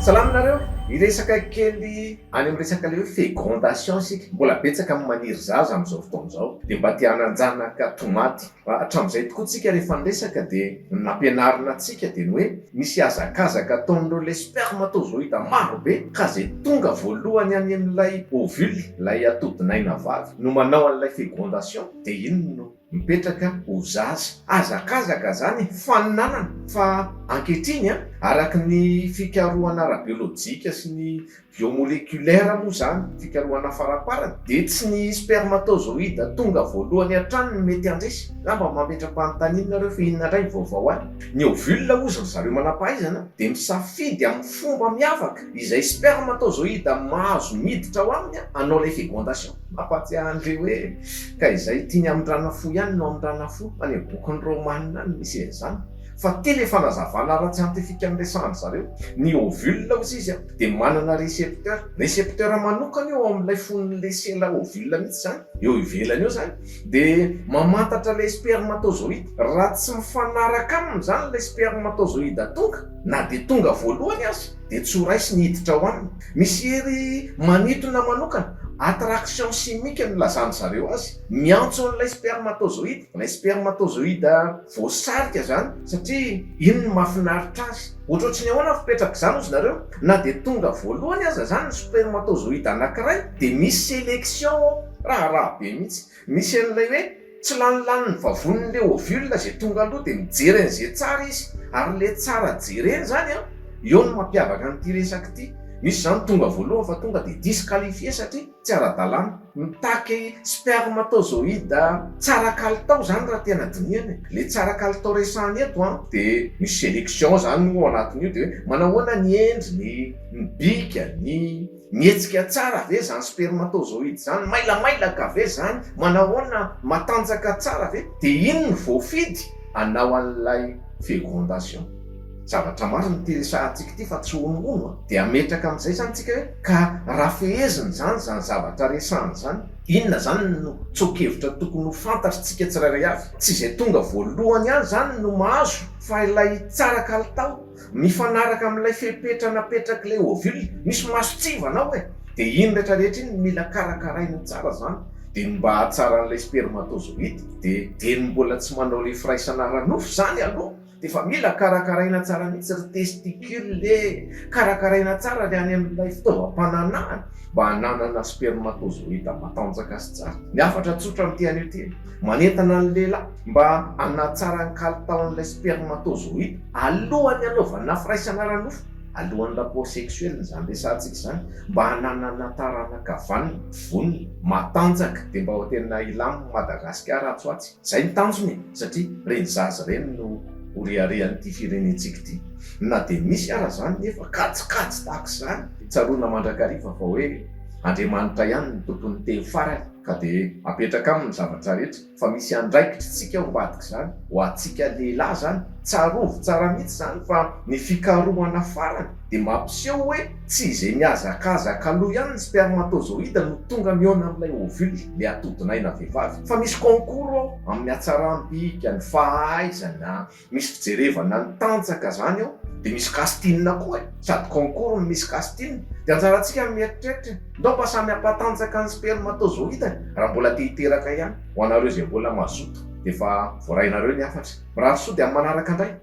Salama nareo, hiresaka kely any amin'ny resaka ilay hoe fecondation isika, mbola betsaka ny maniry zaza amin'izao fotoana izao, dia mba te hanan-janaka tomady. Hatramin'izay tokoa tsika rehefa niresaka dia ny nampianarina antsika dia ny hoe misy hazakazaka ataon'ireo ilay spermatozoïde maro be ka izay tonga voalohany any amin'ilay ovule, ilay atodinaina vavy, no manao an'ilay fecondation dia iny no mipetraka ho zaza. Hazakazaka izany faninanana fa ankehitriny an, araka ny fikarohana ara-biolojika sy ny Biomoleculaire moa izany, fikarohana faraparany, dia tsy ny spermatozoïde tonga voalohany hatrany no mety handresy. Angamba mametra-panontaniana nareo fa inona indray ny vaovao any? Ny ovule hozy ry zareo manam-pahaizana dia misafidy amin'ny fomba miavaka izay spermatozoïde mahazo miditra ao aminy hanao ilay fécondation. Mampahatsiahy an'ilay hoe ka izay tiany hamindrana fo ihany no hamindrana fo, any amin'ny bokin'ny Romana any misy an'izany. Fa ty le fanazavana ara-tsiantifika niresahan-dry zareo, ny ovule hozy izy dia manana récepteur, récepteur manokana io ao amin'ilay fonon'ilay sela ovule mihitsy izany, eo ivelany eo izany, dia mamantatra ilay spermatozoïde, raha tsy mifanaraka aminy izany ilay spermatozoïde tonga, na dia tonga voalohany aza, dia tsy ho raisiny hiditra ao aminy. Misy hery manintona manokana, attraction chimique no ilazan-dry zareo azy, miantso an'ilay spermatozoïde, ilay spermatozoïde voasarika izany satria iny no mahafinaritra azy. Ohatrohatry ny ahoana ny fipetrak'izany hozy nareo? Na dia tonga voalohany aza izany ny spermatozoïde anankiray dia misy sélection ao, raharaha be mihitsy. Misy an'ilay hoe tsy lanilanin'ny vavonin'ilay ovule izay tonga aloha dia mijery an'izay tsara izy ary ilay tsara jerena izany an, eo no mampiavaka an'ity resaka ity. Misy izany tonga voalohany fa tonga dia disqualifié satria tsy ara-dalàna. Mitaky spermatozoïde tsara kalitao zany raha tena dinihana e! Le tsara kalitao resahana eto an, de misy sélection zany moa ao anatin'io de hoe manahoana ny endriny, ny bikany, mihetsika tsara ve zany spermatozoïde zany, mailamailaka ve zany, manahoana, matanjaka tsara ve, de iny no voafidy hanao an'ilay fécondation. Zavatra marina ity resahantsika ity fa tsy honohono a! Dia ametraka amin'izay izany tsika hoe ka raha fehezina izany izany zavatra resahana izany, inona izany no tsoa-kevitra tokony ho fantatr'tsika tsirairay avy? Tsy izay tonga voalohany ihany izany no mahazo fa ilay tsara kalitao, mifanaraka amin'ilay fepetra napetrak'ilay ovule, misy mason-tsivana ao e! Dia iny rehetra rehetra iny no mila karakaraina tsara izany, dia ny mba hahatsara an'ilay spermatozoïde dia dieny mbola tsy manao ilay firaisana ara-nofo izany aloha, Dia efa mila karakaraina tsara mihitsy ry testicule e! Karakaraina tsara ry any amin'ilay fitaovam-pananahana mba hananana spermatozoïde matanjaka sy tsara. Ny hafatra tsotra amin'ity anio ity, manentana ny lehilahy mba hanatsara ny kalitaon'ilay spermatozoïde alohan'ny hanaovana firaisana ara-nofo, alohan'ny rapport sexuel izany resahantsika izany, mba hananana taranaka vanona, vonona, matanjaka dia mba ho tena hilamina Madagasikara atsy ho atsy. Izay ny tanjona e! Satria ireny zaza ireny no ho reharehan'ity firenentsika ity. Na dia misy ara izany nefa kajikajy tahaka izany, tsaroana mandrakariva fa hoe Andriamanitra ihany no tompon'ny teny farany ka dia apetraka aminy ny zavatra rehetra fa misy andraikitra isika ao ambadik'izany, ho antsika lehilahy izany, tsarovy tsara mihitsy izany fa ny fikarohana farany dia mampiseho hoe tsy izay mihazakazaka aloha ihany ny spermatozoïde no tonga mihaona amin'ilay ovule, ilay atodinaina vehivavy, fa misy concours ao amin'ny hatsaram-bika, ny fahaizana, misy fijerevana ny tanjaka izany ao, dia misy casting koa e, sady concours no misy casting, dia anjarantsika ny mieritreritra e, ndao mba samy hampatanjaka ny spermatozoïde-ny raha mbola te hiteraka ihany, ho anareo izay mbola mazoto dia efa voarainareo ny hafatra. Mirary soa dia amin'ny manaraka indray.